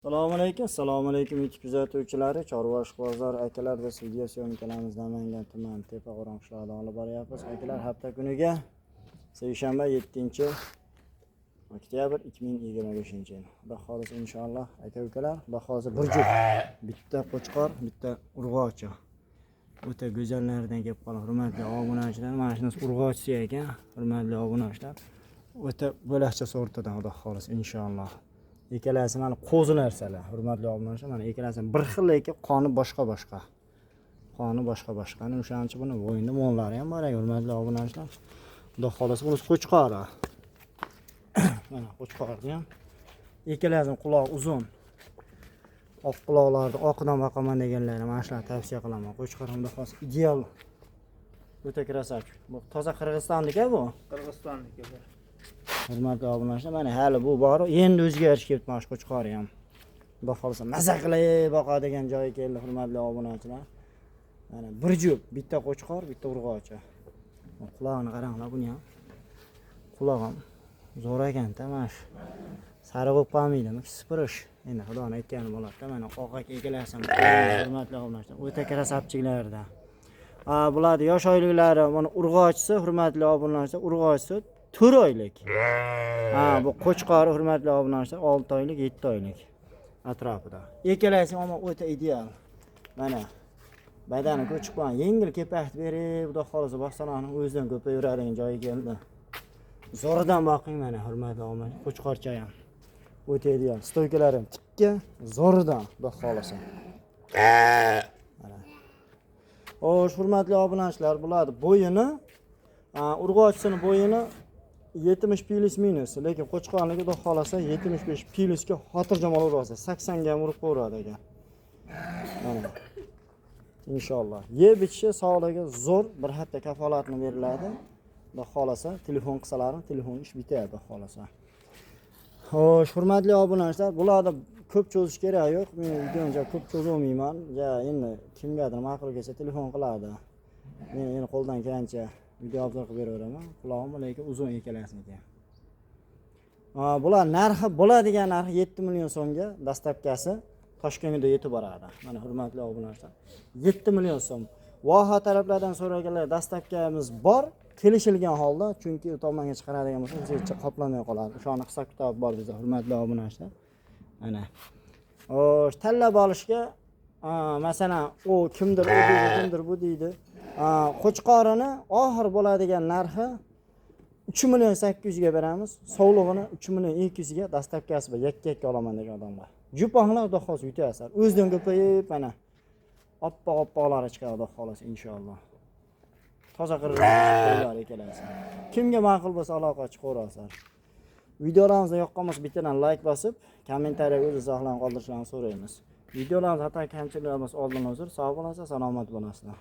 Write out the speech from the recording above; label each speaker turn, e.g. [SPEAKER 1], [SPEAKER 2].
[SPEAKER 1] Assalomu alaykum, assalomu alaykum YouTube kuzatuvchilari, chorva ishqibozlar, akalar. Biz video syomkalarimizni Namangan tuman Tepaqo'rg'on qishlog'idan olib boryapmiz. Akalar, hafta kuniga seshanba, 7 oktyabr 2025 yil. Xudo xohlasa, inshaalloh, aka ukalar, xudo xohlasa, bir juft, bitta qo'chqor, bitta urg'ochi. O'ta go'zallaridan kelib qoldi, hurmatli obunachilar. Mana shunisi urg'ochisi ekan, hurmatli obunachilar. O'ta bo'lakcha sortidan, xudo xohlasa, inshaalloh. Ikkalasi mana qo'zi narsalar, hurmatli obunachilar, mana ikkalasi bir xil, lekin qoni boshqa boshqa. Qoni boshqa boshqa. Ana o'shaning uchun buni bo'yinda mollari ham bor ekan, hurmatli obunachilar. Xudo xohlasa, bunisi qo'chqori. Mana qo'chqorni ham ikkalasining qulog'i uzun. Oq quloqlarni oqidan boqaman deganlarni mana shularni tavsiya qilaman. Qo'chqor, xudo xohlasa, ideal. O'ta красавчик. Bu toza Qirg'izistonniki bu.
[SPEAKER 2] Qirg'izistonniki bu.
[SPEAKER 1] Hurmatli obunachilar, mana hali bu bor, endi o'zgarish kelibdi mana shu qo'chqori ham. Xudo xohlasa, maza qilib boqadigan joyi keldi, hurmatli obunachilar. Mana bir juft, bitta qo'chqor, bitta urg'ochi. Qulog'ini qaranglar buni ham. Qulog'i ham zo'r ekanda, mana shu. Sariq bo'lib qolmaydimi? Sipirish. Endi Xudoni aytgani bo'ladi-da, mana oq aka ikkalasi ham, hurmatli obunachilar, o'ta красавчик lardan. Bularni yosh oyliklari, mana urg'ochisi, hurmatli obunachilar, urg'ochisi 4 oylik. Ha, bu qo'chqori, hurmatli obunachilar, 6 oylik, 7 oylik atrofida. Ikkalasi ham o'ta ideal. Mana badani ko'chib qo'ygan, yengil kepak berib, xudo xohlasa, boqsanani o'zidan ko'payaveradigan joyi keldi. Zo'ridan boqing mana, hurmatli obunachilar, qo'chqorcha ham. O'ta ideal. Стойка lari ham tikka, zo'ridan, xudo xohlasa. Mana. Xo'sh, hurmatli obunachilar, bularni bo'yini, urg'ochisini bo'yini 70 плюс минус, lekin qo'chqorniki, xudo xohlasa, 75 плюс ga xotirjam olaverasiz, 80 ga ham urib qo'yaveradi ekan. Mana. Inshaalloh. Yeb ichishi, sog'ligi zo'r, bir hafta kafolatini beriladi. Xudo xohlasa, telefon qilsalaring, telefon ish bitadi, xudo xohlasa. Xo'sh, hurmatli obunachilar, bularni ko'p cho'zish kerak yo'q. Men videoni ko'p cho'zolmayman. Ja, endi kimgadir ma'qul kelsa, telefon qiladi. Men endi qo'ldan kelgancha video обзор qilib beraveraman. Qulog'im lekin uzun ikkalasiniki. Bular narxi, bo'ladigan narxi 7 million so'mga, доставка si Toshkentga yetib boradi. Mana, hurmatli obunachilar. 7 million so'm. Voha taraflardan so'raganlar, доставка miz bor, kelishilgan holda, chunki u tomonga chiqaradigan bo'lsa, bizga qoplamay qoladi. O'shani hisob kitobi bor bizda, hurmatli obunachilar. Mana. Xo'sh, tanlab olishga, masalan, u kimdir u deydi, kimdir bu deydi. Qo'chqorini oxir bo'ladigan narxi 3 million 800 ga beramiz. Sovlig'ini 3 million 200 ga, доставка si bor, yakka-yakka olaman degan odamlar. Juponglar, xudo xohlasa, yutasizlar. O'zidan ko'payib, mana oppoq oppoqlari chiqadi, xudo xohlasa, inshaalloh. Toza qirg'iz qo'ylar ikkalasi. Kimga ma'qul bo'lsa, aloqa chiqaverasizlar. Videolarimizga yoqqan bo'lsa, bittadan layk bosib, kommentariya o'z izohlarni qoldirishlarini so'raymiz. Videolarimiz xato kamchiliklar bo'lsa, oldin uzr. Sog' bo'lasizlar, salomat bo'lasizlar.